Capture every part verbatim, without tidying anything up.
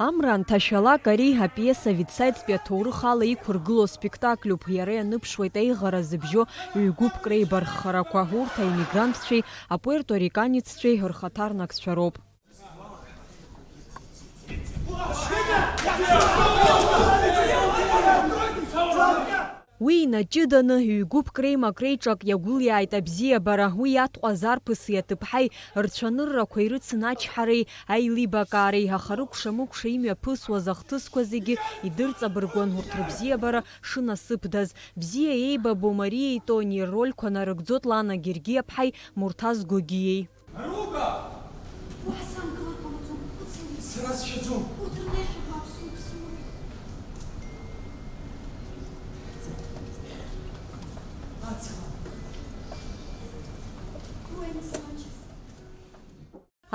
Амра анҭашәалак ари апиеса авидсайттәи аҭоурых ала иқәыргылоу спектакльуп. Иара ианыԥшуеит еиӷара зыбжьоу ҩ-гәыԥк реибарххарақәа. Урҭ аиммигрантцәеи апуерториканеццәеи рхаҭарнакцәа роуп. Уи инаҷыданы, ҩ-гәыԥк реимак-реиҿак иагәылиааит абзиабара. Уи иатҟәаз арԥыси аҭыԥҳаи рцәаныррақәа ирыцын ачҳареи аилибакаареи, аха рыкәша-мыкәша имҩаԥысуаз ахҭысқәа зегьы идырҵабыргуан урҭ рыбзиабара шынасыԥдаз. Бзиа еибабо Мариеи Тониеи ррольқәа нарыгӡоит Лана Гергиаԥҳаи Мурҭаз Гогиеи. Арука! Уаҳзаамгылакәа маӡоуп, уцәымыӷ. Сара сшәаӡом. Урҭ рнеишәақәа аԥсуа иԥсуа. Ацла. Уаҩ мсымачыз.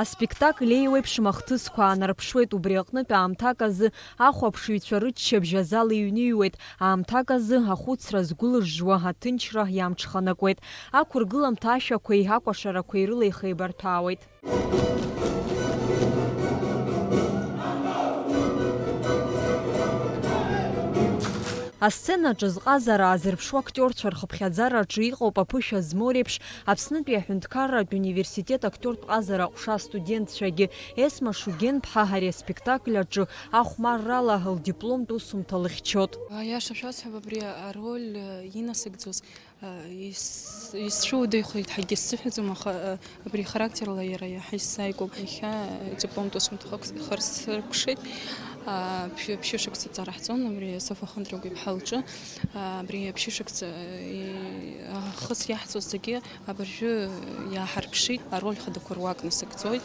Аспектакль еиуеиԥшым ахҭысқәа аанарԥшуеит, убри аҟнытә аамҭак азы ахәаԥшыҩцәа рыччабжь азал иҩныҩуеит, аамҭак азы ахәыцра згәылыжжуа аҭынчра иамҽханакуеит. Ақәыргыламҭа ашәақәеи акәашарақәеи рыла ихеибарҭәаауеит. Асценаҿы зҟазара аазырԥшуа актиорцәа рхыԥхьаӡараҿы иҟоуп аԥышәа змоу реиԥш Аԥснытәи аҳәынҭқарратә университет актиортә ҟазара аҟәша астудентцәагьы. Есма Шугенԥҳа ари аспектакль аҿы ахәмаррала лдипломтә усумҭа лыхьчоит. Аиаша шәасҳәап, абри ароль, э, инасыгӡоз, э, ис-, исцәыуадаҩхеит ҳәагьы сзыҳәаӡом, аха, э, абри характерла иара иаҳа исзааигәоуп. Иахьа, э, дипломтә усумҭа хак-, хар сыркәшеит. А, ԥшьы-, ԥшьышықәса ҵара ҳҵон абри Софа Хындрагә иԥҳа лҿы. А, абри аԥшьышықәса, э, и-, ахыс иаҳҵоз зегьы абыржәы иааҳарԥшит, ароль хадақәа руак насыгӡоит.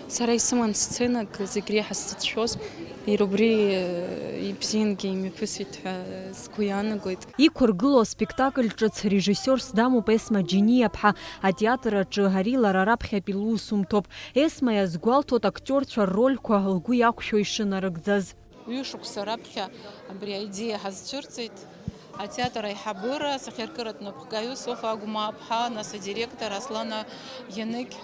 Сара исыман сценак, зегь реиҳа сзыцәшәоз, иара убри, э, ибзиангьы имҩаԥысит ҳәа сгәы иаанагоит. Иқәыргылоу аспектакль ҿыц режиссиорс дамоуп Есма Џьениаԥҳа. Атеатр аҿы ари лара раԥхьатәи лусумҭоуп. Есма иазгәалҭоит актиорцәа ррольқәа лгәы иақәшәо ишынарыгӡаз. Ҩышықәса раԥхьа абри аидеиа ҳазцәырҵит. Атеатр аиҳабыра, асахьаркыратә напхгаҩы Софа Агәмааԥҳа, нас адиректор Аслана Ианыгь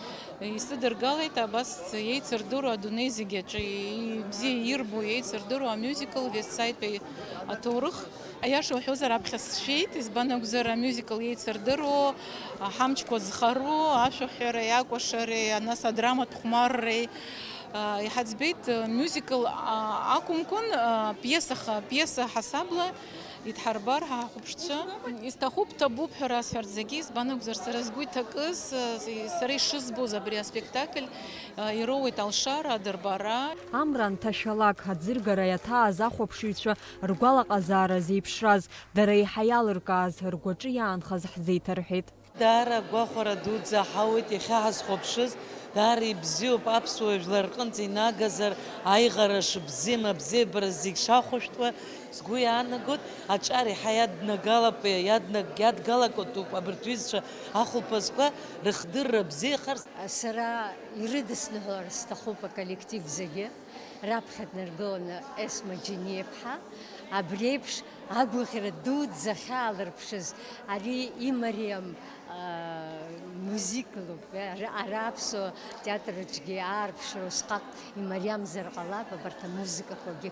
исыдыргалеит, абас еицырдыруа адунеи зегь аҿы ибзиа ирбо, еицырдыруа амюзикл Вест Саидтәи аҭоурых. Аиаша уҳәозар, аԥхьа сшәеит, избан акәзар, амюзикл еицырдыруа, ҳамчқәа зхароу, ашәаҳәареи, акәашареи, нас адраматә хәмарреи, а, иҳаӡбеит, а, мюзикл, а, акәымкәан, а, пиеса ха-, пиеса ҳасабла идҳарбар ҳахәаԥшцәа. Исҭахуп, ҭабуп ҳәа расҳәарц зегьы, избан акәзар, сара сгәы иҭакыз, а, с-, сара ишызбоз абри аспектакль, а, ироуеит алшара, адырбара. Амра анҭашәалак, аӡыргара иаҭааз ахәаԥшыҩцәа ргәалаҟазаара зеиԥшраз, дара еиҳа иалыркааз, ргәаҿы иаанхаз ҳзеиҭарҳәеит. Даара агәахәара дуӡӡа ҳауеит иахьа ҳазхәаԥшыз, даара ибзиоуп аԥсуа жәлар рҟынӡа инагазар аиӷара шыбзиам, абзиабара зегь шахәышәтәуа сгәы иаанагоит, аҿар еиҳа иаднагалап, иаднаг-, иадгалакатәуп абарҭ ҩызцәа ахәылԥазқәа рыхдырра бзиахар. Сара ирыдысныҳәалар сҭахуп аколлектив зегьы. Раԥхьа днаргыланы Есма Џьениаԥҳа, абри еиԥш агәаӷьра дуӡӡа ахьаалырԥшыз, ари имариам, аа, мюзиклуп, ара, ара аԥсуа театр аҿгьы аарԥшра усҟак имариамзар ҟалап, абарҭ амузыкақәагьы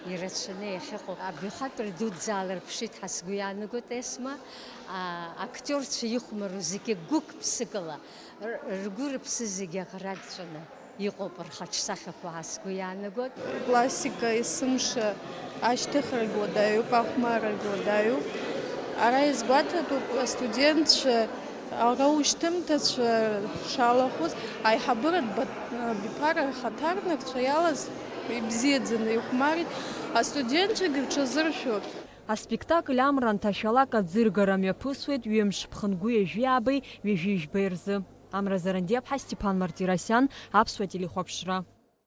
ирацәаны иахьыҟоу. Абаҩхатәра дуӡӡа аалырԥшит ҳәа сгәы иаанагоит Есма, аа, актиорцәа ихәмару зегьы гәык-ԥсыкала, р-, ргәы-рыԥсы зегьы аӷа ракәҵәаны. Иҟоуп рхаҿсахьақәа ҳәа сгәы иаанагоит. Классика есымша ашьҭыхрагь уадаҩуп, ахәмаррагь уадаҩуп. Ара иазгәаҭатәуп астудентцәа, ара ушьҭымҭацәа шалахәыз, аиҳабыратә бат-, биԥара рхаҭарнакцәа иалаз ибзиаӡаны ихәмарит, астудентцәагьы рҽазыршәоит. Аспектакль Амра анҭашәалак аӡыргара мҩаԥысуеит ҩымш ԥхынгәи ҩажәи аабеи ҩажәи жәбеи рзы. Амра Зарандиаԥҳа, Стеԥан Мартиросиан, Аԥсуа телехәаԥшра.